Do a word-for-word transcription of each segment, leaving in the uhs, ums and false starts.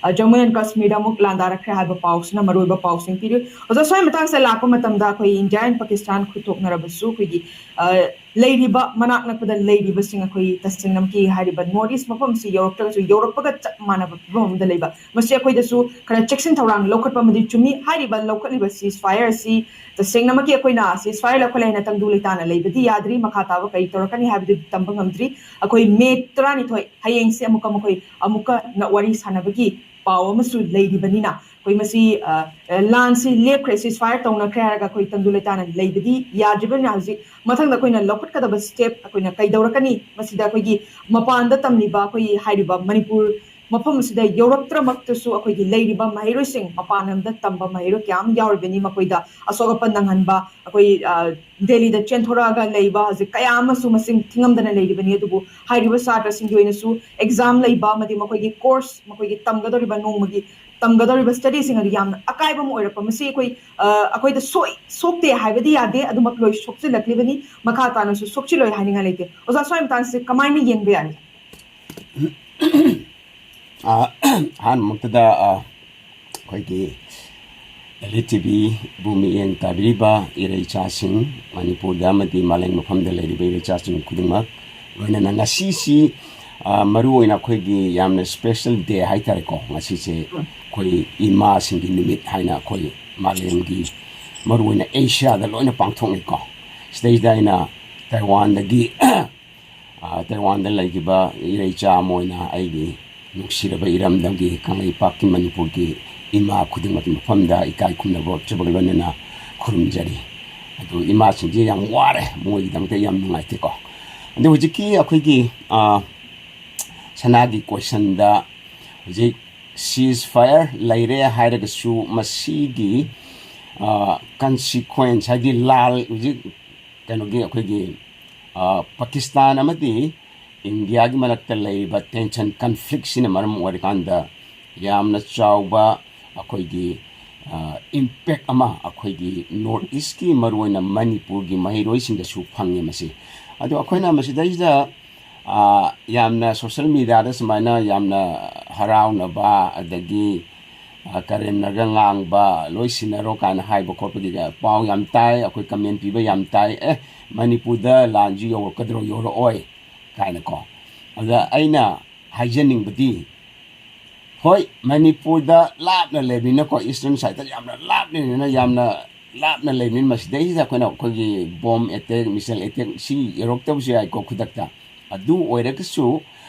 ꯑ, ꯖꯝꯃꯨ ꯑꯦꯟ ꯀꯥꯁꯃꯤꯔꯗ ꯑꯃꯨꯛ ꯂꯥꯟꯗꯥꯔꯛꯈ꯭ꯔꯦ ꯍꯥꯏꯕ ꯄꯥꯎꯁꯤꯅ ꯃꯔꯨꯑꯣꯏꯕ ꯄꯥꯎꯁꯤꯡ ꯄꯤꯔꯤ꯫ ꯑꯣꯖꯥ, ꯁ꯭ꯋꯥꯏ ꯃꯇꯥꯡꯁꯤꯗ ꯂꯥꯛꯄ ꯃꯇꯝꯗ ꯑꯩꯈꯣꯏ ꯏꯟꯗꯤꯌꯥ ꯑꯦꯟ ꯄꯥꯀꯤꯁꯇꯥꯟ ꯈꯨꯠꯊꯣꯛꯅꯔꯕꯁꯨ ꯑꯩꯈꯣꯏꯒꯤ, ꯑ, ꯂꯩꯔꯤꯕ ꯃꯅꯥꯛ ꯅꯛꯄꯗ ꯂꯩꯔꯤꯕꯁꯤꯡ ꯑꯩꯈꯣꯏ ꯇꯁꯦꯡꯅꯃꯛꯀꯤ ꯍꯥꯏꯔꯤꯕ ꯅꯣꯔꯠ ꯏꯁ ꯃꯐꯝꯁꯤ ꯌꯧꯔꯛꯇ꯭ꯔꯒꯁꯨ ꯌꯧꯔꯛꯄꯒ ꯆꯞ ꯃꯥꯟꯅꯕ ꯐꯤꯕꯝ ꯑꯃꯗ ꯂꯩꯕ, ꯃꯁꯤ ꯑꯩꯈꯣꯏꯗꯁꯨ ꯈꯔ ꯆꯦꯛꯁꯤꯟ ꯊꯧꯔꯥꯡ ꯂꯧꯈꯠꯄ ꯑꯃꯗꯤ ꯆꯨꯝꯃꯤ꯫ ꯍꯥꯏꯔꯤꯕ ꯂꯧꯈꯠꯂꯤꯕ ceasefire ꯑꯁꯤ ꯇꯁꯦꯡꯅꯃꯛꯀꯤ ꯑꯩꯈꯣꯏꯅ ceasefire ꯂꯧꯈꯠꯂꯦ ꯍꯥꯏꯅ ꯇꯪꯗꯨ ꯂꯩꯇꯥꯅ ꯂꯩꯕꯗꯤ ꯌꯥꯗ꯭ꯔꯤ꯫ ꯃꯈꯥ ꯇꯥꯕ ꯀꯔꯤ ꯇꯧꯔꯛꯀꯅꯤ ꯍꯥꯏꯕꯗꯨꯗꯤ ꯇꯝꯕ ꯉꯝꯗ꯭ꯔꯤ꯫ ꯑꯩꯈꯣꯏ ꯃꯦ ꯇꯔꯥꯅꯤꯊꯣꯏ, ꯍꯌꯦꯡꯁꯦ ꯑꯃꯨꯛꯀ ꯃꯈꯣꯏ ꯑꯃꯨꯛꯀ ꯅ-, ꯋꯥꯔꯤ ꯁꯥꯟꯅꯕꯒꯤ ꯄꯥꯎ ꯑꯃꯁꯨ ꯂꯩꯔꯤꯕꯅꯤꯅ, ꯑꯩꯈꯣꯏ ꯃꯁꯤ, ꯑ, ꯑ, ꯂꯥꯟꯁꯤ ꯂꯦꯞꯈ꯭ꯔꯦ, ceasefire ꯇꯧꯅꯈ꯭ꯔꯦ ꯍꯥꯏꯔꯒ ꯑꯩꯈꯣꯏ ꯇꯪꯗꯨ ꯂꯩꯇꯥꯅ ꯂꯩꯕꯗꯤ ꯌꯥꯗ꯭ꯔꯤꯕꯅꯤꯅ, ꯍꯧꯖꯤꯛ ꯃꯊꯪꯗ ꯑꯩꯈꯣꯏꯅ ꯂꯧꯈꯠꯀꯗꯕ step ꯑꯩꯈꯣꯏꯅ ꯀꯩꯗꯧꯔꯛꯀꯅꯤ? ꯃꯁꯤꯗ ꯑꯩꯈꯣꯏꯒꯤ ꯃꯄꯥꯟꯗ ꯇꯝꯂꯤꯕ ꯑꯩꯈꯣꯏꯒꯤ ꯍꯥꯏꯔꯤꯕ ꯃꯅꯤꯄꯨꯔ ꯃꯐꯝ ꯑꯁꯤꯗ ꯌꯧꯔꯛꯇ꯭ꯔꯃꯛꯇꯁꯨ ꯑꯩꯈꯣꯏꯒꯤ ꯂꯩꯔꯤꯕ ꯃꯍꯩꯔꯣꯏꯁꯤꯡ, ꯃꯄꯥꯟ ꯂꯝꯗ ꯇꯝꯕ ꯃꯍꯩꯔꯣꯏ ꯀꯌꯥ ꯑꯃ ꯌꯥꯎꯔꯤꯕꯅꯤ, ꯃꯈꯣꯏꯗ ꯑꯁꯣꯛ ꯑꯄꯟ ꯅꯪꯍꯟꯕ, ꯑꯩꯈꯣꯏ, ꯑ, ꯗꯦꯜꯂꯤꯗ ꯆꯦꯟꯊꯣꯔꯛꯑꯒ ꯂꯩꯕ ꯍꯧꯖꯤꯛ ꯀꯌꯥ ꯑꯃꯁꯨ ꯃꯁꯤꯡ ꯊꯤꯉꯝꯗꯅ ꯂꯩꯔꯤꯕꯅꯤ꯫ ꯑꯗꯨꯕꯨ ꯍꯥꯏꯔꯤꯕ ꯁꯥꯇ꯭ꯔꯁꯤꯡꯒꯤ ꯑꯣꯏꯅꯁꯨ exam ꯂꯩꯕ ꯑꯃꯗꯤ ꯃꯈꯣꯏꯒꯤ course, ꯃꯈꯣꯏꯒꯤ ꯇꯝꯒꯗꯧꯔꯤꯕ ꯅꯣꯡꯃꯒꯤ ꯇꯝꯒꯗꯧꯔꯤꯕ studyꯁꯤꯡ ꯑꯗꯨ ꯌꯥꯝꯅ ꯑꯀꯥꯏꯕ ꯑꯃ ꯑꯣꯏꯔꯛꯄ, ꯃꯁꯤ ꯑꯩꯈꯣꯏ, ꯑ, ꯑꯩꯈꯣꯏꯗ ꯁꯣꯏ-, ꯁꯣꯛꯇꯦ ꯍꯥꯏꯕꯗꯤ ꯌꯥꯗꯦ, ꯑꯗꯨꯃꯛ ꯂꯣꯏ ꯁꯣꯛꯆꯤꯜꯂꯛꯂꯤꯕꯅꯤ, ꯃꯈꯥ ꯇꯥꯅꯁꯨ ꯁꯣꯛꯆꯤꯜꯂꯣꯏ ꯍꯥꯏꯅꯤꯡꯉꯥꯏ ꯂꯩꯇꯦ꯫ ꯑꯣꯖꯥ, ꯁ꯭ꯋꯥꯏ ꯃꯇꯥꯡꯁꯦ ꯀꯃꯥꯏꯅ ꯌꯦꯡꯕ ꯌꯥꯅꯤ? ꯑ, ꯑꯍꯥꯟꯕꯃꯛꯇꯗ, ꯑ, ꯑꯩꯈꯣꯏꯒꯤ L T V ꯕꯨ ꯃꯤꯠꯌꯦꯡ ꯇꯥꯕꯤꯔꯤꯕ ꯏꯔꯩꯆꯥꯁꯤꯡ, ꯃꯅꯤꯄꯨꯔꯗ ꯑꯃꯗꯤ ꯃꯥꯂꯦꯝ ꯃꯐꯝꯗ ꯂꯩꯔꯤꯕ ꯏꯔꯩꯆꯥꯁꯤꯡ ꯈꯨꯗꯤꯡꯃꯛ, ꯂꯣꯏꯅꯅ ꯉꯁꯤꯁꯤ, ꯑ, ꯃꯔꯨꯑꯣꯏꯅ ꯑꯩꯈꯣꯏꯒꯤ ꯌꯥꯝꯅ special day ꯍꯥꯏꯇꯥꯔꯦꯀꯣ, ꯉꯁꯤꯁꯦ ꯑꯩꯈꯣꯏ ꯏꯃꯥꯁꯤꯡꯒꯤ ꯅꯨꯃꯤꯠ ꯍꯥꯏꯅ ꯑꯩꯈꯣꯏ ꯃꯥꯂꯦꯝꯒꯤ, ꯃꯔꯨꯑꯣꯏꯅ ꯑꯦꯁꯤꯌꯥꯗ ꯂꯣꯏꯅ ꯄꯥꯡꯊꯣꯛꯅꯩꯀꯣ꯫ ꯁꯤꯗꯩꯁꯤꯗ ꯑꯩꯅ ꯇꯥꯏꯋꯥꯟꯗꯒꯤ ꯑ, ꯇꯥꯏꯋꯥꯟꯗ ꯂꯩꯈꯤꯕ ꯏꯔꯩꯆꯥ ꯑꯃ ꯑꯣꯏꯅ ꯑꯩꯒꯤ ꯅꯨꯡꯁꯤꯔꯕ ꯏꯔꯝꯗꯝꯒꯤ ꯀꯪꯂꯩꯄꯥꯛꯀꯤ ꯃꯅꯤꯄꯨꯔꯒꯤ ꯏꯃꯥ ꯈꯨꯗꯤꯡꯃꯛꯀꯤ ꯃꯐꯝꯗ ꯏꯀꯥꯏ ꯈꯨꯝꯅꯕ ꯎꯠꯆꯕꯒ ꯂꯣꯏꯅꯅ ꯈꯨꯔꯨꯝꯖꯔꯤ꯫ ꯑꯗꯨ ꯏꯃꯥꯁꯤꯡꯁꯦ ꯌꯥꯝ ꯋꯥꯔꯦ, ꯃꯣꯏꯒꯤꯗꯃꯛꯇ ꯌꯥꯝ ꯅꯨꯡꯉꯥꯏꯇꯦꯀꯣ꯫ ꯑꯗꯨ ꯍꯧꯖꯤꯛꯀꯤ ꯑꯩꯈꯣꯏꯒꯤ, ꯑ, ꯁꯅꯥꯒꯤ questionꯗ ꯍꯧꯖꯤꯛ ceasefire ꯂꯩꯔꯦ ꯍꯥꯏꯔꯒꯁꯨ ꯃꯁꯤꯒꯤ, ꯑ, consequence ꯍꯥꯏꯗꯤ ꯂꯥꯜ ꯍꯧꯖꯤꯛ ꯀꯩꯅꯣꯒꯤ ꯑꯩꯈꯣꯏꯒꯤ, ꯑ, ꯄꯥꯀꯤꯁꯇꯥꯟ ꯑꯃꯗꯤ ꯏꯟꯗꯤꯌꯥꯒꯤ ꯃꯔꯛꯇ ꯂꯩꯔꯤꯕ tension conflictꯁꯤꯅ ꯃꯔꯝ ꯑꯣꯏꯔꯀꯥꯟꯗ ꯌꯥꯝꯅ ꯆꯥꯎꯕ ꯑꯩꯈꯣꯏꯒꯤ, ꯑ, impact ꯑꯃ ꯑꯩꯈꯣꯏꯒꯤ North Eastꯀꯤ ꯃꯔꯨꯑꯣꯏꯅ ꯃꯅꯤꯄꯨꯔꯒꯤ ꯃꯍꯩꯔꯣꯏꯁꯤꯡꯗꯁꯨ ꯐꯪꯉꯦ ꯃꯁꯤ꯫ ꯑꯗꯣ ꯑꯩꯈꯣꯏꯅ ꯃꯁꯤꯗꯩꯁꯤꯗ ꯑꯥ, ꯌꯥꯝꯅ social mediaꯗ ꯁꯨꯃꯥꯏꯅ ꯌꯥꯝꯅ ꯍꯔꯥꯎꯅꯕ, ꯑꯗꯒꯤ, ꯑꯥ, ꯀꯔꯦꯝꯅꯒ ꯉꯥꯡꯕ, "ꯂꯣꯏ ꯁꯤꯟꯅꯔꯣ" ꯀꯥꯏꯅ ꯍꯥꯏꯕ ꯈꯣꯠꯄꯒꯤ ꯄꯥꯎ ꯌꯥꯝ ꯇꯥꯏ, ꯑꯩꯈꯣꯏ comment ꯄꯤꯕ ꯌꯥꯝ ꯇꯥꯏ, "ꯑꯦ, ꯃꯅꯤꯄꯨꯔꯗ ꯂꯥꯟꯁꯤ ꯌꯧꯔꯛꯀꯗ꯭ꯔꯣ, ꯌꯧꯔꯛꯑꯣꯏ?" ꯀꯥꯏꯅꯀꯣ꯫ ꯑꯗ ꯑꯩꯅ ꯍꯥꯏꯖꯅꯤꯡꯕꯗꯤ, ꯍꯣꯏ, ꯃꯅꯤꯄꯨꯔꯗ ꯂꯥꯞꯅ ꯂꯩꯕꯅꯤꯅꯀꯣ, eastern sideꯇ ꯌꯥꯝꯅ ꯂꯥꯞꯅ ꯂꯩꯕꯅꯤꯅ, ꯌꯥꯝꯅ ꯂꯥꯞꯅ ꯂꯩꯕꯅꯤꯅ, ꯃꯁꯤꯗꯩꯁꯤꯗ ꯑꯩꯈꯣꯏꯅ, ꯑꯩꯈꯣꯏꯒꯤ bomb attack, missile attack ꯁꯤ ꯌꯧꯔꯛꯇꯕꯁꯨ ꯌꯥꯏꯀꯣ ꯈꯨꯗꯛꯇ꯫ ꯑꯗꯨ ꯑꯣꯏꯔꯒꯁꯨ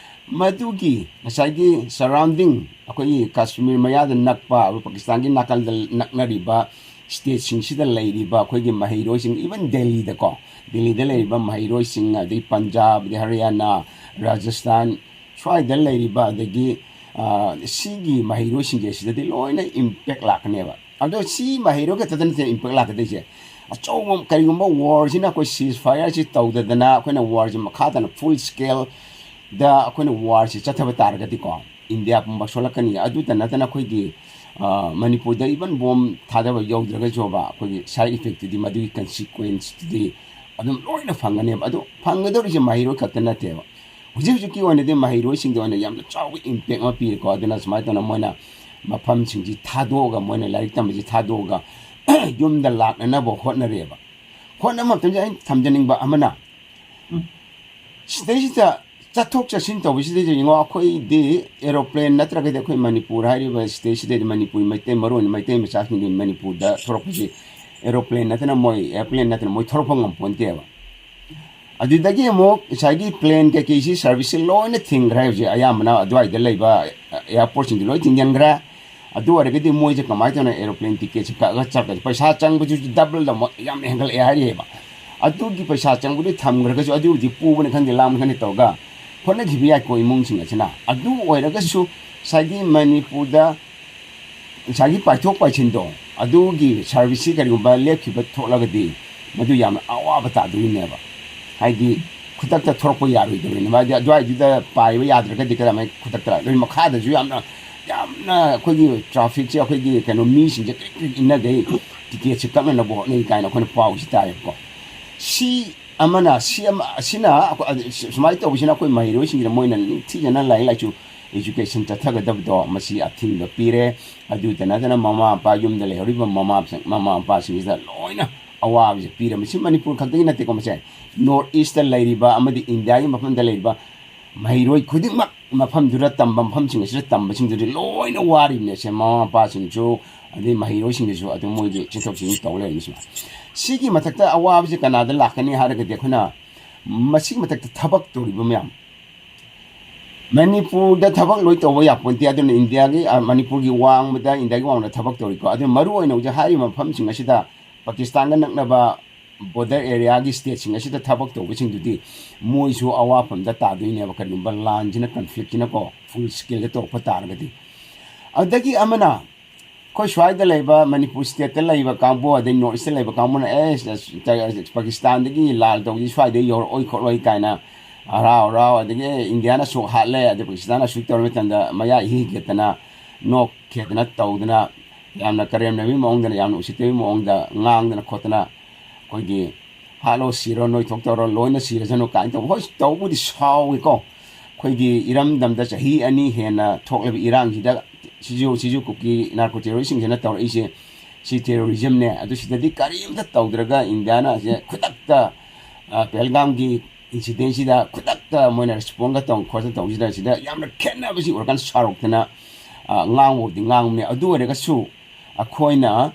ꯃꯗꯨꯒꯤ ꯉꯁꯥꯏꯒꯤ surrounding, ꯑꯩꯈꯣꯏꯒꯤ ꯀꯥꯁꯃꯤꯔ ꯃꯌꯥꯗ ꯅꯛꯄ, ꯑꯩꯈꯣꯏ ꯄꯥꯀꯤꯁꯇꯥꯟꯒꯤ ꯅꯥꯀꯟꯗ ꯅꯛꯅꯔꯤꯕ stateꯁꯤꯡꯁꯤꯗ ꯂꯩꯔꯤꯕ ꯑꯩꯈꯣꯏꯒꯤ ꯃꯍꯩꯔꯣꯏꯁꯤꯡ, even ꯗꯦꯜꯂꯤꯗꯀꯣ, ꯗꯦꯜꯂꯤꯗ ꯂꯩꯔꯤꯕ ꯃꯍꯩꯔꯣꯏꯁꯤꯡ, ꯑꯗꯩ ꯄꯟꯖꯥꯕ, ꯑꯗꯩ ꯍꯔꯤꯌꯥꯅꯥ, ꯔꯥꯖꯁꯊꯥꯟ, ꯁ꯭ꯋꯥꯏꯗ ꯂꯩꯔꯤꯕ, ꯑꯗꯒꯤ, ꯑ, ꯁꯤꯒꯤ ꯃꯍꯩꯔꯣꯏꯁꯤꯡꯁꯦ ꯁꯤꯗꯗꯤ ꯂꯣꯏꯅ impact ꯂꯥꯛꯀꯅꯦꯕ꯫ ꯑꯗꯣ ꯁꯤ ꯃꯍꯩꯔꯣꯏ ꯈꯛꯇꯗ ꯅꯠꯇꯦ impact ꯂꯥꯛꯀꯗꯣꯏꯁꯦ꯫ ꯑꯆꯧꯕ, ꯀꯔꯤꯒꯨꯝꯕ warꯁꯤꯅ ꯑꯩꯈꯣꯏ ceasefireꯁꯤ ꯇꯧꯗꯗꯅ, ꯑꯩꯈꯣꯏꯅ warꯁꯤ ꯃꯈꯥ ꯇꯥꯅ full scaleꯗ ꯑꯩꯈꯣꯏꯅ warꯁꯤ ꯆꯠꯊꯕ ꯇꯥꯔꯒꯗꯤꯀꯣ, ꯏꯟꯗꯤꯌꯥ ꯄꯨꯝꯕ ꯁꯣꯜꯂꯛꯀꯅꯤ꯫ ꯑꯗꯨꯇ ꯅꯠꯇꯅ ꯑꯩꯈꯣꯏꯒꯤ, ꯑ, ꯃꯅꯤꯄꯨꯔꯗ even bomb ꯊꯥꯗꯕ ꯌꯧꯗ꯭ꯔꯒꯁꯨꯕ, ꯑꯩꯈꯣꯏꯒꯤ side effectꯇꯨꯗꯤ, ꯃꯗꯨꯒꯤ consequenceꯇꯨꯗꯤ ꯑꯗꯨꯝ ꯂꯣꯏꯅ ꯐꯪꯒꯅꯦꯕ꯫ ꯑꯗꯣ ꯐꯪꯒꯗꯧꯔꯤꯁꯦ ꯃꯍꯩꯔꯣꯏ ꯈꯛꯇ ꯅꯠꯇꯦꯕ꯫ ꯍꯧꯖꯤꯛ ꯍꯧꯖꯤꯛꯀꯤ ꯑꯣꯏꯅꯗꯤ ꯃꯍꯩꯔꯣꯏꯁꯤꯡꯗ ꯑꯣꯏꯅ ꯌꯥꯝꯅ ꯆꯥꯎꯕ impact ꯑꯃ ꯄꯤꯔꯦꯀꯣ꯫ ꯑꯗꯨꯅ ꯁꯨꯃꯥꯏꯅ ꯇꯧꯅ ꯃꯣꯏꯅ ꯃꯐꯝꯁꯤꯡꯁꯤ ꯊꯥꯗꯣꯛꯑꯒ, ꯃꯣꯏꯅ ꯂꯥꯏꯔꯤꯛ ꯇꯝꯕꯁꯤ ꯊꯥꯗꯣꯛꯑꯒ ꯌꯨꯝꯗ ꯂꯥꯛꯅꯅꯕ ꯍꯣꯠꯅꯔꯦꯕ꯫ ꯍꯣꯠꯅꯕ ꯃꯇꯝꯗ ꯑꯩꯅ ꯊꯝꯖꯅꯤꯡꯕ ꯑꯃꯅ, ꯁꯤꯗꯩꯁꯤꯗ ꯆꯠꯊꯣꯛ ꯆꯠꯁꯤꯟ ꯇꯧꯕꯁꯤꯗꯩꯗ ꯌꯦꯡꯉꯣ, ꯑꯩꯈꯣꯏꯗꯤ aeroplane ꯅꯠꯇ꯭ꯔꯒꯗꯤ, ꯑꯩꯈꯣꯏ ꯃꯅꯤꯄꯨꯔ ꯍꯥꯏꯔꯤꯕ stateꯁꯤꯗꯩꯗ ꯃꯅꯤꯄꯨꯔꯤ ꯃꯩꯇꯩ, ꯃꯔꯨ ꯑꯣꯏꯅ ꯃꯩꯇꯩ ꯃꯆꯥꯁꯤꯡꯗꯤ ꯃꯅꯤꯄꯨꯔꯗ ꯊꯣꯛꯂꯛꯄꯁꯤ aeroplane ꯅꯠꯇꯅ ꯃꯣꯏ, airplane ꯅꯠꯇꯅ ꯃꯣꯏ ꯊꯣꯛꯂꯛꯄ ꯉꯝꯄꯣꯟꯇꯦꯕ꯫ ꯑꯗꯨꯗꯒꯤ ꯑꯃꯨꯛ ꯉꯁꯥꯏꯒꯤ plane ꯀꯩꯀꯩꯁꯤ serviceꯁꯤ ꯂꯣꯏꯅ ꯊꯤꯡꯈ꯭ꯔꯦ꯫ ꯍꯧꯖꯤꯛ ꯑꯌꯥꯝꯕꯅ ꯑꯗꯨꯋꯥꯏꯗ ꯂꯩꯕ airportꯁꯤꯡꯗꯤ ꯂꯣꯏ ꯊꯤꯡꯖꯤꯟꯈ꯭ꯔꯦ꯫ ꯑꯗꯨ ꯑꯣꯏꯔꯒꯗꯤ ꯃꯣꯏꯁꯦ ꯀꯃꯥꯏꯅ ꯇꯧꯅ aeroplane ticketꯁꯦ ꯀꯛꯑꯒ ꯆꯠꯀꯅꯤ? ꯄꯩꯁꯥ ꯆꯪꯕꯗꯨꯁꯨ doubleꯗ ꯑꯃꯨꯛ ꯌꯥꯝꯅ ꯍꯦꯟꯒꯠꯂꯛꯑꯦ ꯍꯥꯏꯔꯤꯑꯕ꯫ ꯑꯗꯨꯒꯤ ꯄꯩꯁꯥ ꯆꯪꯕꯗꯨ ꯊꯝꯈ꯭ꯔꯒꯁꯨ, ꯑꯗꯨꯕꯨꯗꯤ ꯄꯨꯕꯅꯤ ꯈꯪꯗꯦ, ꯂꯥꯡꯕꯅꯤ ꯈꯪꯗꯦ ꯇꯧꯔꯒ ꯍꯣꯠꯅꯈꯤꯕ ꯌꯥꯏꯀꯣ ꯏꯃꯨꯡꯁꯤꯡ ꯑꯁꯤꯅ꯫ ꯑꯗꯨ ꯑꯣꯏꯔꯒꯁꯨ ꯉꯁꯥꯏꯒꯤ ꯃꯅꯤꯄꯨꯔꯗ ꯉꯁꯥꯏꯒꯤ ꯄꯥꯏꯊꯣꯛ ꯄꯥꯏꯁꯤꯟꯗꯣ, ꯑꯗꯨꯒꯤ serviceꯁꯤ ꯀꯔꯤꯒꯨꯝꯕ ꯂꯦꯞꯈꯤꯕ ꯊꯣꯛꯂꯒꯗꯤ, ꯃꯗꯨ ꯌꯥꯝꯅ ꯑꯋꯥꯕ ꯇꯥꯗꯣꯏꯅꯦꯕ꯫ ꯍꯥꯏꯗꯤ ꯈꯨꯗꯛꯇ ꯊꯣꯔꯛꯄ ꯌꯥꯔꯣꯏꯗꯕꯅꯤꯅ, ꯍꯥꯏꯗꯤ ꯑꯗꯨꯋꯥꯏꯗꯨꯗ ꯄꯥꯏꯕ ꯌꯥꯗ꯭ꯔꯒꯗꯤ ꯀꯗꯥꯏꯃꯥꯏ ꯈꯨꯗꯛꯇ? ꯑꯗꯨꯒꯤ ꯃꯈꯥꯗꯁꯨ ꯌꯥꯝꯅ, ꯌꯥꯝꯅ ꯑꯩꯈꯣꯏꯒꯤ trafficꯁꯦ, ꯑꯩꯈꯣꯏꯒꯤ ꯀꯩꯅꯣ, ꯃꯤꯁꯤꯡꯁꯦ ꯀ꯭ꯔꯤꯛ ꯀ꯭ꯔꯤꯛ ꯏꯟꯅꯈꯩ ticketꯁꯦ ꯀꯛꯅꯅꯕ ꯍꯣꯠꯅꯩ ꯀꯥꯏꯅ ꯑꯩꯈꯣꯏꯅ ꯄꯥꯎꯁꯤ ꯇꯥꯏꯌꯦꯕꯀꯣ꯫ ꯁꯤ ꯑꯃꯅ ꯁꯤ ꯑꯃ, ꯑꯁꯤꯅ ꯑꯩꯈꯣꯏ, ꯑꯗꯨ ꯁꯨꯃꯥꯏꯅ ꯇꯧꯕꯁꯤꯅ ꯑꯩꯈꯣꯏ ꯃꯍꯩꯔꯣꯏꯁꯤꯡꯁꯤꯗ ꯃꯣꯏꯅ ꯅꯤꯡꯊꯤꯖꯅ ꯂꯥꯏꯔꯤꯛ ꯂꯥꯏꯁꯨ, education ꯆꯠꯊꯒꯗꯕꯗꯣ ꯃꯁꯤ ꯑꯊꯤꯡꯕ ꯄꯤꯔꯦ꯫ ꯑꯗꯨꯇ ꯅꯠꯇꯅ ꯃꯃꯥ ꯃꯄꯥ, ꯌꯨꯝꯗ ꯂꯩꯍꯧꯔꯤꯕ ꯃꯃꯥ, ꯃꯃꯥ ꯃꯄꯥꯁꯤꯡꯁꯤꯗ ꯂꯣꯏꯅ ꯑꯋꯥꯕꯁꯦ ꯄꯤꯔꯦ꯫ ꯃꯁꯤ ꯃꯅꯤꯄꯨꯔ ꯈꯛꯇꯒꯤ ꯅꯠꯇꯦꯀꯣ, ꯃꯁꯦ North East ꯂꯩꯔꯤꯕ ꯑꯃꯗꯤ ꯏꯟꯗꯤꯌꯥꯒꯤ ꯃꯐꯝꯗ ꯂꯩꯔꯤꯕ ꯃꯍꯩꯔꯣꯏ ꯈꯨꯗꯤꯡꯃꯛ ꯃꯐꯝꯗꯨꯗ ꯇꯝꯕ, ꯃꯐꯝꯁꯤꯡ ꯑꯁꯤꯗ ꯇꯝꯕꯁꯤꯡꯗꯨꯗꯤ ꯂꯣꯏꯅ ꯋꯥꯔꯤꯕꯅꯦ꯫ ꯁꯦ ꯃꯃꯥ ꯃꯄꯥꯁꯤꯡꯁꯨ ꯑꯗꯩ ꯃꯍꯩꯔꯣꯏꯁꯤꯡꯗꯁꯨ ꯑꯗꯨꯝ ꯃꯣꯏꯒꯤ ꯆꯦꯟꯊꯣꯛ ꯆꯦꯟꯁꯤꯟ ꯇꯧ ꯂꯩꯔꯤꯕꯅꯤ꯫ ꯁꯤꯒꯤ ꯃꯊꯛꯇ ꯑꯋꯥꯕꯁꯤ ꯀꯅꯥꯗ ꯂꯥꯛꯀꯅꯤ ꯍꯥꯏꯔꯒꯗꯤ ꯑꯩꯈꯣꯏꯅ ꯃꯁꯤꯒꯤ ꯃꯊꯛꯇ ꯊꯕꯛ ꯇꯧꯔꯤꯕ ꯃꯌꯥꯝ, ꯃꯅꯤꯄꯨꯔꯗ ꯊꯕꯛ ꯂꯣꯏ ꯇꯧꯕ ꯌꯥꯄꯣꯟꯇꯦ꯫ ꯑꯗꯨꯅ ꯏꯟꯗꯤꯌꯥꯒꯤ, ꯑ, ꯃꯅꯤꯄꯨꯔꯒꯤ ꯋꯥꯡꯃꯗ, ꯏꯟꯗꯤꯌꯥꯒꯤ ꯋꯥꯡꯃꯗ ꯊꯕꯛ ꯇꯧꯔꯤꯀꯣ꯫ ꯑꯗꯨꯅ ꯃꯔꯨ ꯑꯣꯏꯅ ꯍꯧꯖꯤꯛ ꯍꯥꯏꯔꯤꯕ ꯃꯐꯝꯁꯤꯡ ꯑꯁꯤꯗ, ꯄꯥꯀꯤꯁꯇꯥꯟꯒ ꯅꯛꯅꯕ border areaꯒꯤ stateꯁꯤꯡ ꯑꯁꯤꯗ ꯊꯕꯛ ꯇꯧꯕꯁꯤꯡꯗꯨꯗꯤ ꯃꯣꯏꯁꯨ ꯑꯋꯥꯐꯝꯗ ꯇꯥꯗꯣꯏꯅꯦꯕ꯫ ꯀꯔꯤꯒꯨꯝꯕ ꯂꯥꯟꯁꯤꯅ, conflictꯁꯤꯅꯀꯣ, full scaleꯗ ꯇꯧꯔꯛꯄ ꯇꯥꯔꯒꯗꯤ꯫ ꯑꯗꯒꯤ ꯑꯃꯅ ꯑꯩꯈꯣꯏ ꯁ꯭ꯋꯥꯏꯗ ꯂꯩꯕ, ꯃꯅꯤꯄꯨꯔ stateꯇ ꯂꯩꯕ ꯀꯥꯡꯕꯨ, ꯑꯗꯩ North Eastꯇ ꯂꯩꯕ ꯀꯥꯡꯕꯨꯅ, "ꯑꯦ, ꯄꯥꯀꯤꯁꯇꯥꯟꯗꯒꯤ ꯂꯥꯜ ꯇꯧꯕꯁꯤ ꯁ꯭ꯋꯥꯏꯗ ꯌꯧꯔꯛꯑꯣꯏ ꯈꯣꯠꯂꯣꯏ" ꯀꯥꯏꯅ ꯍꯔꯥꯎ ꯍꯔꯥꯎ, ꯑꯗꯒꯤ, "ꯑꯦ, ꯏꯟꯗꯤꯌꯥꯅ ꯑꯁꯨꯛ ꯍꯥꯠꯂꯦ, ꯑꯗꯩ ꯄꯥꯀꯤꯁꯇꯥꯟꯅ ꯑꯁꯨꯛ ꯇꯧꯔ" ꯃꯇꯝꯗ ꯃꯌꯥ ꯏꯍꯤ ꯍꯤꯒꯠꯇꯅ, ꯅꯣꯛ ꯈꯦꯗꯅ ꯇꯧꯗꯅ, ꯌꯥꯝꯅ ꯀꯔꯦꯝꯅꯕꯒꯤ ꯃꯑꯣꯡꯗꯅ, ꯌꯥꯝꯅ ꯎꯁꯤꯠꯇꯕꯒꯤ ꯃꯑꯣꯡꯗ ꯉꯥꯡꯗꯅ ꯈꯣꯠꯇꯅ, ꯑꯩꯈꯣꯏꯒꯤ "ꯍꯥꯠꯂꯣ, ꯁꯤꯔꯣ, ꯅꯣꯏ ꯊꯣꯛꯇꯧꯔꯣ, ꯂꯣꯏꯅ ꯁꯤꯔꯁꯅꯨ" ꯀꯥꯏꯅ ꯇꯧꯕ꯫ ꯍꯣꯏ, ꯇꯧꯕꯨꯗꯤ ꯁꯥꯎꯏꯀꯣ꯫ ꯑꯩꯈꯣꯏꯒꯤ ꯏꯔꯝꯗꯝꯗ ꯆꯍꯤ ꯑꯅꯤ ꯍꯦꯟꯅ ꯊꯣꯛꯂꯕ ꯏꯔꯥꯡꯁꯤꯗ ꯁꯤꯖꯨ, ꯁꯤꯖꯨ ꯀꯨꯀꯤ narco terroristꯁꯤꯡꯁꯤꯅ ꯇꯧꯔꯛꯏꯁꯦ, ꯁꯤ terrorismꯅꯦ꯫ ꯑꯗꯨ ꯁꯤꯗꯗꯤ ꯀꯔꯤꯝꯇ ꯇꯧꯗ꯭ꯔꯒ ꯏꯟꯗꯤꯌꯥꯅ ꯁꯦ ꯈꯨꯗꯛꯇ, ꯑ, ꯄꯍꯜꯒꯥꯝꯒꯤ incidentꯁꯤꯗ ꯈꯨꯗꯛꯇ ꯃꯣꯏꯅ respondꯒ ꯇꯧ ꯈꯣꯠꯇꯅ ꯇꯧꯕꯁꯤꯗ, ꯁꯤꯗ ꯌꯥꯝꯅ ꯈꯦꯠꯅꯕꯁꯤ ꯎꯔꯀꯥꯟꯗ ꯁꯥꯎꯔꯛꯇꯅ, ꯑ, ꯉꯥꯡꯕꯕꯨꯗꯤ ꯉꯥꯡꯕꯅꯦ꯫ ꯑꯗꯨ ꯑꯣꯏꯔꯒꯁꯨ ꯑꯩꯈꯣꯏꯅ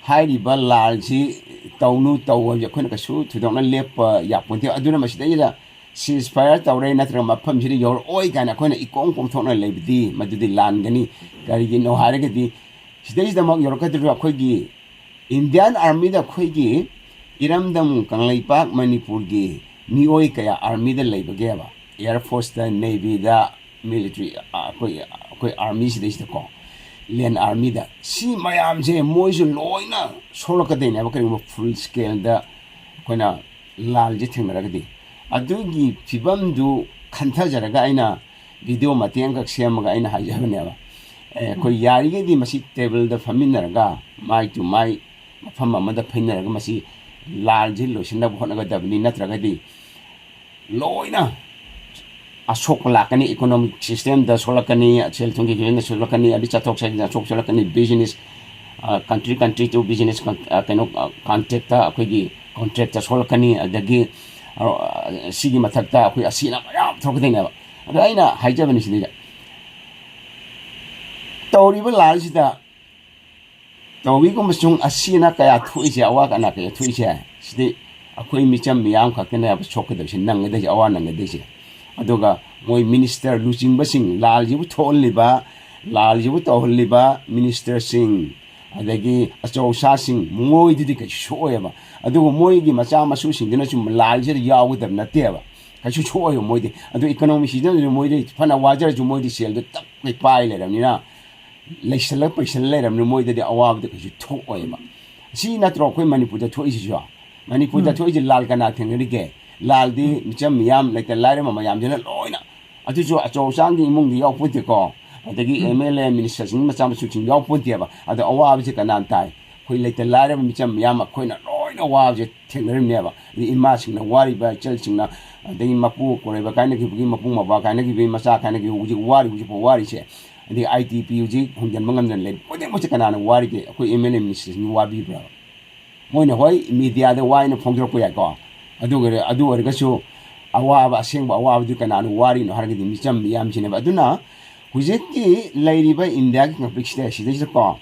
ꯍꯥꯏꯔꯤꯕ ꯂꯥꯜꯁꯤ ꯇꯧꯅꯨ, ꯇꯧ ꯍꯥꯏꯕꯁꯦ ꯑꯩꯈꯣꯏꯅ ꯀꯩꯁꯨ ꯊꯣꯏꯗꯣꯛꯅ ꯂꯦꯞꯄ ꯌꯥꯄꯣꯟꯇꯦ꯫ ꯑꯗꯨꯅ ꯃꯁꯤꯗꯩꯁꯤꯗ ceasefire ꯇꯧꯔꯦ ꯅꯠꯇ꯭ꯔꯒ ꯃꯐꯝꯁꯤꯗ ꯌꯧꯔꯛꯑꯣꯏ ꯀꯥꯏꯅ ꯑꯩꯈꯣꯏꯅ ꯏꯀꯣꯡ ꯀꯣꯡꯊꯣꯛꯅ ꯂꯩꯕꯗꯤ ꯃꯗꯨꯗꯤ ꯂꯥꯟꯒꯅꯤ꯫ ꯀꯔꯤꯒꯤꯅꯣ ꯍꯥꯏꯔꯒꯗꯤ ꯁꯤꯗꯩꯁꯤꯗꯃꯛ ꯌꯧꯔꯛꯀꯗꯧꯔꯤꯕ ꯑꯩꯈꯣꯏꯒꯤ Indian Armyꯗ ꯑꯩꯈꯣꯏꯒꯤ ꯏꯔꯝꯗꯝ ꯀꯪꯂꯩꯄꯥꯛ ꯃꯅꯤꯄꯨꯔꯒꯤ ꯃꯤꯑꯣꯏ ꯀꯌꯥ armyꯗ ꯂꯩꯕꯒꯦꯕ? Air Forceꯇ, Navyꯗ, military, ꯑ, ꯑꯩꯈꯣꯏ, ꯑꯩꯈꯣꯏ army ꯁꯤꯗꯩꯁꯤꯗꯀꯣ, land armyꯗ, ꯁꯤ ꯃꯌꯥꯝꯁꯦ ꯃꯣꯏꯁꯨ ꯂꯣꯏꯅ ꯁꯣꯛꯂꯛꯀꯗꯣꯏꯅꯦꯕ, ꯀꯔꯤꯒꯨꯝꯕ full scaleꯗ ꯑꯩꯈꯣꯏꯅ ꯂꯥꯜꯁꯦ ꯊꯦꯡꯅꯔꯒꯗꯤ꯫ ꯑꯗꯨꯒꯤ ꯐꯤꯕꯝꯗꯨ ꯈꯟꯊꯖꯔꯒ ꯑꯩꯅ video ꯃꯇꯦꯛ ꯑꯃꯈꯛ ꯁꯦꯝꯃꯒ ꯑꯩꯅ ꯍꯥꯏꯖꯕꯅꯦꯕ꯫ ꯑꯦ, ꯑꯩꯈꯣꯏ ꯌꯥꯔꯤꯈꯩꯗꯤ ꯃꯁꯤ tableꯗ ꯐꯝꯃꯤꯟꯅꯔꯒ, ꯃꯥꯏ to ꯃꯥꯏ, ꯃꯐꯝ ꯑꯃꯗ ꯐꯝꯃꯤꯟꯅꯔꯒ ꯃꯁꯤ ꯂꯥꯜꯁꯤ ꯂꯣꯏꯁꯤꯟꯅꯕ ꯍꯣꯠꯅꯒꯗꯕꯅꯤ, ꯅꯠꯇ꯭ꯔꯒꯗꯤ ꯂꯣꯏꯅ ꯑꯁꯣꯛꯄ ꯂꯥꯛꯀꯅꯤ, economic system ꯗ ꯁꯣꯛꯂꯛꯀꯅꯤ, ꯁꯦꯜ ꯊꯨꯝꯒꯤ ꯐꯤꯕꯝꯗ ꯁꯣꯛꯂꯛꯀꯅꯤ, ꯑꯗꯩ ꯆꯠꯊꯣꯛ ꯆꯠꯁꯤꯟ ꯑꯁꯣꯛ ꯁꯣꯛꯂꯛꯀꯅꯤ, business, country country to business, ꯀꯩꯅꯣ, contact ꯇ, ꯑꯩꯈꯣꯏꯒꯤ contract ꯇ ꯁꯣꯛꯂꯛꯀꯅꯤ, ꯑꯗꯒꯤ ꯁꯤꯒꯤ ꯃꯊꯛꯇ ꯑꯩꯈꯣꯏ ꯑꯁꯤ ꯑꯅꯥ ꯃꯌꯥꯝ ꯊꯣꯛꯂꯛꯀꯗꯣꯏꯅꯦꯕ꯫ ꯑꯗꯣ ꯑꯩꯅ ꯍꯥꯏꯖꯕꯅꯤ ꯁꯤꯗꯩꯗ, ꯇꯧꯔꯤꯕ ꯂꯥꯜꯁꯤꯗ ꯇꯧꯏꯒꯨꯝꯕ ꯁꯨꯝ ꯑꯁꯤ ꯑꯅꯥ ꯀꯌꯥ ꯊꯣꯛꯏꯁꯦ, ꯑꯋꯥ ꯑꯅꯥ ꯀꯌꯥ ꯊꯣꯛꯏꯁꯦ, ꯁꯤꯗꯤ ꯑꯩꯈꯣꯏ ꯃꯤꯆꯝ ꯃꯤꯌꯥꯝ ꯈꯛꯇꯅꯦꯕ ꯁꯣꯛꯀꯗꯧꯔꯤꯁꯦ, ꯅꯪꯒꯗꯣꯏꯁꯦ, ꯑꯋꯥ ꯅꯪꯒꯗꯣꯏꯁꯦ꯫ ꯑꯗꯨꯒ ꯃꯣꯏ minister ꯂꯨꯆꯤꯡꯕꯁꯤꯡ, ꯂꯥꯜꯁꯤꯕꯨ ꯊꯣꯛꯍꯜꯂꯤꯕ, ꯂꯥꯜꯁꯤꯕꯨ ꯇꯧꯍꯜꯂꯤꯕ minister ꯁꯤꯡ, ꯑꯗꯒꯤ ꯑꯆꯧ ꯑꯁꯥꯡꯁꯤꯡ, ꯃꯣꯏꯗꯨꯗꯤ ꯀꯩꯁꯨ ꯁꯣꯛꯑꯣꯏꯕ꯫ ꯑꯗꯨꯕꯨ ꯃꯣꯏꯒꯤ ꯃꯆꯥ ꯃꯁꯨꯁꯤꯡꯗꯨꯅ ꯁꯨꯝ ꯂꯥꯜꯁꯤꯗ ꯌꯥꯎꯒꯗꯕ ꯅꯠꯇꯦꯕ, ꯀꯩꯁꯨ ꯁꯣꯛꯑꯣꯏꯕ ꯃꯣꯏꯗꯤ꯫ ꯑꯗꯨ economic system ꯗꯨꯁꯨ ꯃꯣꯏꯗꯤ ꯐꯅ ꯋꯥꯖꯔꯁꯨ ꯃꯣꯏꯗꯤ ꯁꯦꯜꯗꯣ ꯇꯞ ꯄꯥꯏ ꯂꯩꯔꯕꯅꯤꯅ, ꯂꯩꯁꯜꯂ ꯄꯩꯁꯜꯂ ꯂꯩꯔꯕꯅꯤꯅ ꯃꯣꯏꯗꯗꯤ ꯑꯋꯥꯕꯗꯤ ꯀꯩꯁꯨ ꯊꯣꯛꯑꯣꯏꯕ꯫ ꯁꯤ ꯅꯠꯇ꯭ꯔꯣ ꯑꯩꯈꯣꯏ ꯃꯅꯤꯄꯨꯔꯗ ꯊꯣꯛꯏꯁꯤꯁꯨ? ꯃꯅꯤꯄꯨꯔꯗ ꯎꯝ꯫ ꯊꯣꯛꯏꯁꯦ ꯂꯥꯜ ꯀꯅꯥ ꯊꯦꯡꯅꯔꯤꯒꯦ? ꯂꯥꯜꯗꯤ ꯎꯝ꯫ ꯃꯤꯆꯝ ꯃꯤꯌꯥꯝ, ꯂꯩꯇ ꯂꯥꯏꯔꯕ ꯃꯌꯥꯝꯁꯤꯅ ꯂꯣꯏꯅ, ꯑꯗꯨꯁꯨ ꯑꯆꯧ ꯑꯁꯥꯡꯒꯤ ꯏꯃꯨꯡꯗꯤ ꯌꯥꯎꯄꯣꯟꯇꯦꯀꯣ, ꯑꯗꯒꯤ ꯎꯝ꯫ M L A minister ꯁꯤꯡ ꯃꯆꯥ ꯃꯁꯨꯁꯤꯡ ꯌꯥꯎꯄꯣꯟꯇꯦꯕ꯫ ꯑꯗꯣ ꯑꯋꯥꯕꯁꯤ ꯀꯅꯥꯅ ꯇꯥꯏ? ꯑꯩꯈꯣꯏ ꯂꯩꯇ ꯂꯥꯏꯔꯕ ꯃꯤꯆꯝ ꯃꯤꯌꯥꯝ ꯑꯩꯈꯣꯏꯅ ꯂꯣꯏꯅ ꯑꯋꯥꯕꯁꯦ ꯊꯦꯡꯅꯔꯤꯕꯅꯦꯕ꯫ ꯑꯗꯩ ꯏꯃꯥꯁꯤꯡꯅ ꯋꯥꯔꯤꯕ, ꯏꯆꯜꯁꯤꯡꯅ, ꯑꯗꯒꯤ ꯃꯄꯨ ꯀꯣꯔꯣꯏꯕ ꯀꯥꯏꯅꯈꯤꯕꯒꯤ, ꯃꯄꯨ ꯃꯄꯥ ꯀꯥꯏꯅꯈꯤꯕꯒꯤ, ꯃꯆꯥ ꯀꯥꯏꯅꯈꯤꯕ, ꯍꯧꯖꯤꯛ ꯋꯥꯔꯤ, ꯍꯧꯖꯤꯛꯐꯥꯎ ꯋꯥꯔꯤꯁꯦ꯫ ꯑꯗꯩ I D P ꯍꯧꯖꯤꯛ ꯍꯣꯡꯖꯤꯟꯕ ꯉꯝꯗꯅ ꯂꯩ꯫ ꯈꯨꯗꯤꯡꯃꯛꯁꯦ ꯀꯅꯥꯅ ꯋꯥꯔꯤꯒꯦ? ꯑꯩꯈꯣꯏ M L A minister ꯁꯤꯡ ꯋꯥꯕꯤꯕ꯭ꯔꯕ? ꯃꯣꯏꯅ ꯍꯣꯏ media ꯗ ꯋꯥꯏꯅ ꯐꯣꯡꯗꯣꯔꯛꯄ ꯌꯥꯏꯀꯣ, ꯑꯗꯨꯒ, ꯑꯗꯨ ꯑꯣꯏꯔꯒꯁꯨ ꯑꯋꯥꯕ, ꯑꯁꯦꯡꯕ ꯑꯋꯥꯕꯗꯨ ꯀꯅꯥꯅ ꯋꯥꯔꯤꯅꯣ ꯍꯥꯏꯔꯒꯗꯤ ꯃꯤꯆꯝ ꯃꯤꯌꯥꯝꯁꯤꯅꯦꯕ꯫ ꯑꯗꯨꯅ ꯍꯧꯖꯤꯛꯀꯤ ꯂꯩꯔꯤꯕ ꯏꯟꯗꯤꯌꯥꯒꯤ conflict ꯁꯦ ꯁꯤꯗꯩꯁꯤꯗꯀꯣ,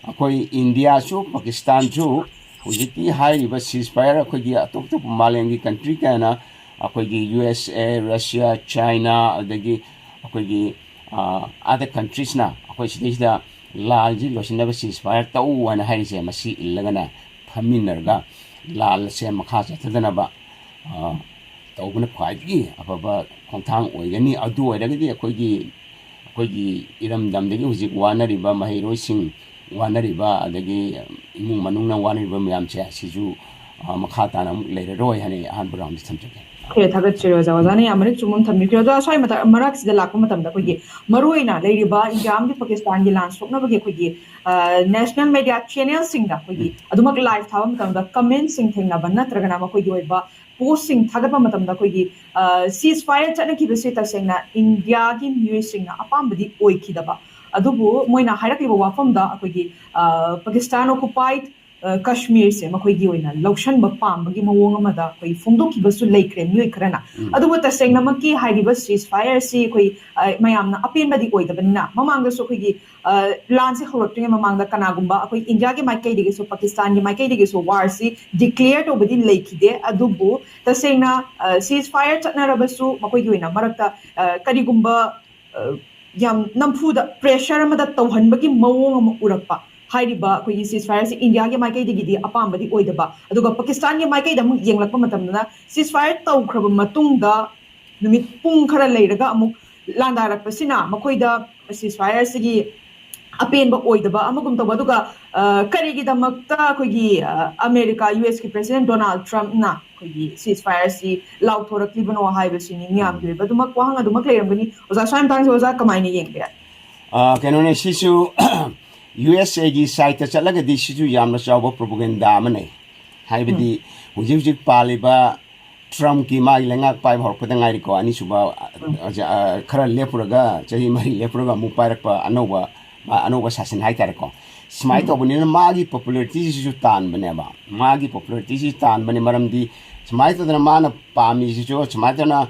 ꯑꯩꯈꯣꯏ ꯏꯟꯗꯤꯌꯥꯁꯨ ꯄꯥꯀꯤꯁꯇꯥꯟꯁꯨ ꯍꯧꯖꯤꯛꯀꯤ ꯍꯥꯏꯔꯤꯕ ceasefire, ꯑꯩꯈꯣꯏꯒꯤ ꯑꯇꯣꯞ ꯑꯇꯣꯞꯄ ꯃꯥꯂꯦꯝꯒꯤ country ꯀꯌꯥꯅ, ꯑꯩꯈꯣꯏꯒꯤ U S A, Russia, China, ꯑꯗꯒꯤ ꯑꯩꯈꯣꯏꯒꯤ, ꯑꯥ, other countries ꯅ ꯑꯩꯈꯣꯏ ꯁꯤꯗꯩꯁꯤꯗ ꯂꯥꯜꯁꯤ ꯂꯣꯏꯁꯤꯟꯅꯕ ceasefire ꯇꯧ ꯍꯥꯏꯅ ꯍꯥꯏꯔꯤꯁꯦ, ꯃꯁꯤ ꯏꯜꯂꯒꯅꯦ, ꯐꯝꯃꯤꯟꯅꯔꯒ ꯂꯥꯜ ꯑꯁꯦ ꯃꯈꯥ ꯆꯠꯊꯗꯅꯕ, ꯑꯥ, ꯇꯧꯕꯅ ꯈ꯭ꯋꯥꯏꯗꯒꯤ ꯑꯐꯕ ꯈꯣꯡꯊꯥꯡ ꯑꯣꯏꯒꯅꯤ꯫ ꯑꯗꯨ ꯑꯣꯏꯔꯒꯗꯤ ꯑꯩꯈꯣꯏꯒꯤ, ꯑꯩꯈꯣꯏꯒꯤ ꯏꯔꯝꯗꯝꯗꯒꯤ ꯍꯧꯖꯤꯛ ꯋꯥꯅꯔꯤꯕ ꯃꯍꯩꯔꯣꯏꯁꯤꯡ, ꯋꯥꯅꯔꯤꯕ, ꯑꯗꯒꯤ ꯏꯃꯨꯡ ꯃꯅꯨꯡꯅ ꯋꯥꯅꯔꯤꯕ ꯃꯌꯥꯝꯁꯦ, ꯁꯤꯁꯨ, ꯑꯥ, ꯃꯈꯥ ꯇꯥꯅ ꯑꯃꯨꯛ ꯂꯩꯔꯔꯣꯏ ꯍꯥꯏꯅ ꯑꯩ ꯑꯍꯥꯟꯕ round ꯗ ꯊꯝꯖꯒꯦ꯫ ꯈ꯭ꯔꯦ, ꯊꯥꯒꯠꯆꯔꯤ ꯑꯣꯖꯥ꯫ ꯑꯣꯖꯥꯅ ꯌꯥꯝ ꯃꯔꯤꯛ ꯆꯨꯝꯕ ꯑꯃ ꯊꯝꯕꯤꯈ꯭ꯔꯦ꯫ ꯑꯗꯣ ꯑꯁ꯭ꯋꯥꯏ ꯃꯇ-, ꯃꯔꯛꯁꯤꯗ ꯂꯥꯛꯄ ꯃꯇꯝꯗ ꯑꯩꯈꯣꯏꯒꯤ ꯃꯔꯨꯑꯣꯏꯅ ꯂꯩꯔꯤꯕ ꯏꯟꯗꯤꯌꯥ ꯑꯃꯗꯤ ꯄꯥꯀꯤꯁꯇꯥꯟꯒꯤ ꯂꯥꯟ ꯁꯣꯛꯅꯕꯒꯤ ꯑꯩꯈꯣꯏꯒꯤ, ꯑ, ꯅꯦꯁꯅꯦꯜ ꯃꯦꯗꯤꯌꯥ ꯆꯦꯅꯦꯜꯁꯤꯡꯗ ꯑꯩꯈꯣꯏꯒꯤ ꯑꯗꯨꯃꯛ ꯂꯥꯏꯚ ꯊꯥꯕ ꯃꯇꯝꯗ ꯀꯃꯦꯟꯁꯤꯡ ꯊꯦꯡꯅꯕ ꯅꯠꯇ꯭ꯔꯒꯅ ꯃꯈꯣꯏꯒꯤ ꯑꯣꯏꯕ ꯄꯣꯁꯁꯤꯡ ꯊꯥꯒꯠꯄ ꯃꯇꯝꯗ ꯑꯩꯈꯣꯏꯒꯤ, ꯑ, ꯁꯤꯖ ꯐꯥꯌꯔ ꯆꯠꯅꯈꯤꯕꯁꯤ ꯇꯁꯦꯡꯅ ꯏꯟꯗꯤꯌꯥꯒꯤ ꯃꯤꯑꯣꯏꯁꯤꯡꯅ ꯑꯄꯥꯝꯕꯗꯤ ꯑꯣꯏꯈꯤꯗꯕ, ꯑꯗꯨꯕꯨ ꯃꯣꯏꯅ ꯍꯥꯏꯔꯛꯂꯤꯕ ꯋꯥꯐꯝꯗ ꯑꯩꯈꯣꯏꯒꯤ, ꯑ, ꯄꯥꯀꯤꯁꯇꯥꯟ ꯑꯣꯀꯨꯄꯥꯏꯗ ꯑ, ꯀꯥꯁꯃꯤꯔꯁꯦ ꯃꯈꯣꯏꯒꯤ ꯑꯣꯏꯅ ꯂꯧꯁꯟꯕ ꯄꯥꯝꯕꯒꯤ ꯃꯑꯣꯡ ꯑꯃꯗ ꯑꯩꯈꯣꯏ ꯐꯣꯡꯗꯣꯛꯈꯤꯕꯁꯨ ꯂꯩꯈ꯭ꯔꯦ ꯃꯤꯑꯣꯏ ꯈꯔꯅ꯫ ꯎꯝ꯫ ꯑꯗꯨꯕꯨ ꯇꯁꯦꯡꯅꯃꯛꯀꯤ ꯍꯥꯏꯔꯤꯕ ꯁꯤꯖ ꯐꯥꯌꯔꯁꯤ ꯑꯩꯈꯣꯏ, ꯑ, ꯃꯌꯥꯝꯅ ꯑꯄꯦꯟꯕꯗꯤ ꯑꯣꯏꯗꯕꯅꯤꯅ, ꯃꯃꯥꯡꯗꯁꯨ ꯑꯩꯈꯣꯏꯒꯤ, ꯑ, ꯂꯥꯟꯁꯦ ꯍꯧꯔꯛꯇ꯭ꯔꯤꯉꯩ ꯃꯃꯥꯡꯗ ꯀꯅꯥꯒꯨꯝꯕ ꯑꯩꯈꯣꯏ ꯏꯟꯗꯤꯌꯥꯒꯤ ꯃꯥꯏꯀꯩꯗꯒꯤꯁꯨ ꯄꯥꯀꯤꯁꯇꯥꯟꯒꯤ ꯃꯥꯏꯀꯩꯗꯒꯤꯁꯨ ꯋꯥꯔꯁꯤ ꯗꯤꯀ꯭ꯂꯦꯌꯔ ꯇꯧꯕꯗꯤ ꯂꯩꯈꯤꯗꯦ꯫ ꯑꯗꯨꯕꯨ ꯇꯁꯦꯡꯅ, ꯑ, ꯁꯤꯖ ꯐꯥꯌꯔ ꯆꯠꯅꯔꯕꯁꯨ ꯃꯈꯣꯏꯒꯤ ꯑꯣꯏꯅ ꯃꯔꯛꯇ, ꯑ, ꯀꯔꯤꯒꯨꯝꯕ, ꯑ, ꯌꯥꯝ ꯅꯝꯐꯨꯗ ꯄ꯭ꯔꯦꯁꯔ ꯑꯃꯗ ꯇꯧꯍꯟꯕꯒꯤ ꯃꯑꯣꯡ ꯑꯃ ꯎꯔꯛꯄ꯫ ꯍꯥꯏꯔꯤꯕ ꯑꯩꯈꯣꯏꯒꯤ ꯁꯤꯖ ꯐꯥꯌꯔꯁꯤ ꯏꯟꯗꯤꯌꯥꯒꯤ ꯃꯥꯏꯀꯩꯗꯒꯤꯗꯤ ꯑꯄꯥꯝꯕꯗꯤ ꯑꯣꯏꯗꯕ, ꯑꯗꯨꯒ ꯄꯥꯀꯤꯁꯇꯥꯟꯒꯤ ꯃꯥꯏꯀꯩꯗ ꯑꯃꯨꯛ ꯌꯦꯡꯂꯛꯄ ꯃꯇꯝꯗꯅ ꯁꯤꯖ ꯐꯥꯌꯔ ꯇꯧꯈ꯭ꯔꯕ ꯃꯇꯨꯡꯗ ꯅꯨꯃꯤꯠ ꯄꯨꯡ ꯈꯔ ꯂꯩꯔꯒ ꯑꯃꯨꯛ ꯂꯥꯟꯗꯥꯔꯛꯄꯁꯤꯅ ꯃꯈꯣꯏꯗ ꯁꯤꯖ ꯐꯥꯌꯔꯁꯤꯒꯤ ꯑꯄꯦꯟꯕ ꯑꯣꯏꯗꯕ ꯑꯃꯒꯨꯝ ꯇꯧꯕ꯫ ꯑꯗꯨꯒ, ꯑ, ꯀꯔꯤꯒꯤꯗꯃꯛꯇ ꯑꯩꯈꯣꯏꯒꯤ, ꯑ, ꯑꯃꯦꯔꯤꯀꯥ, ꯌꯨ ꯑꯦꯁꯀꯤ ꯄ꯭ꯔꯦꯁꯤꯗꯦꯟ ꯗꯣꯅꯥꯜꯗ ꯇ꯭ꯔꯝꯞꯅ ꯑꯩꯈꯣꯏꯒꯤ ꯁꯤꯖ ꯐꯥꯌꯔꯁꯤ ꯂꯥꯎꯊꯣꯔꯛꯂꯤꯕꯅꯣ ꯍꯥꯏꯕꯁꯤ ꯃꯤꯌꯥꯝꯒꯤ ꯑꯣꯏꯕ ꯑꯗꯨꯃꯛ ꯋꯥꯍꯪ ꯑꯗꯨꯃꯛ ꯂꯩꯔꯝꯒꯅꯤ꯫ ꯑꯣꯖꯥ, ꯁ꯭ꯋꯥꯏ ꯃꯇꯥꯡꯁꯦ ꯑꯣꯖꯥ ꯀꯃꯥꯏꯅ ꯌꯦꯡꯕ ꯌꯥꯏ? ꯑ, ꯀꯩꯅꯣꯅꯦ, ꯁꯤꯁꯨ ꯌꯨ ꯑꯦꯁ ꯑꯦꯒꯤ ꯁꯥꯏꯠꯇ ꯆꯠꯂꯒꯗꯤ ꯁꯤꯁꯨ ꯌꯥꯝꯅ ꯆꯥꯎꯕ ꯄ꯭ꯔꯣꯄꯒꯦꯟꯗꯥ ꯑꯃꯅꯦ꯫ ꯍꯥꯏꯕꯗꯤ ꯎꯝ꯫ ꯍꯧꯖꯤꯛ ꯍꯧꯖꯤꯛ ꯄꯥꯜꯂꯤꯕ ꯇ꯭ꯔꯝꯞꯀꯤ ꯃꯥꯒꯤ ꯂꯩꯉꯥꯛ ꯄꯥꯏꯕ ꯍꯧꯔꯛꯄꯗ ꯉꯥꯏꯔꯤꯀꯣ, ꯑꯅꯤꯁꯨꯕ, ꯎꯝ꯫ ꯑ, ꯑ, ꯈꯔ ꯂꯦꯞꯄꯨꯔꯒ ꯆꯍꯤ ꯃꯔꯤ ꯂꯦꯞꯄꯨꯔꯒ ꯑꯃꯨꯛ ꯄꯥꯏꯔꯛꯄ ꯑꯅꯧꯕ, ꯃꯥ ꯑꯅꯧꯕ ꯁꯥꯁꯟ ꯍꯥꯏꯇꯥꯔꯦꯀꯣ꯫ ꯁꯨꯃꯥꯏꯅ ꯎꯝ꯫ ꯇꯧꯕꯅꯤꯅ ꯃꯥꯒꯤ ꯄꯣꯄꯨꯂꯔꯤꯇꯤꯁꯤꯁꯨ ꯇꯥꯟꯕꯅꯦꯕ꯫ ꯃꯥꯒꯤ ꯄꯣꯄꯨꯂꯔꯤꯇꯤꯁꯤ ꯇꯥꯟꯕꯅꯦ, ꯃꯔꯝꯗꯤ ꯁꯨꯃꯥꯏꯅ ꯇꯧꯗꯅ ꯃꯥꯅ ꯄꯥꯝꯃꯤꯁꯤꯁꯨ ꯁꯨꯃꯥꯏꯅ ꯇꯧꯅ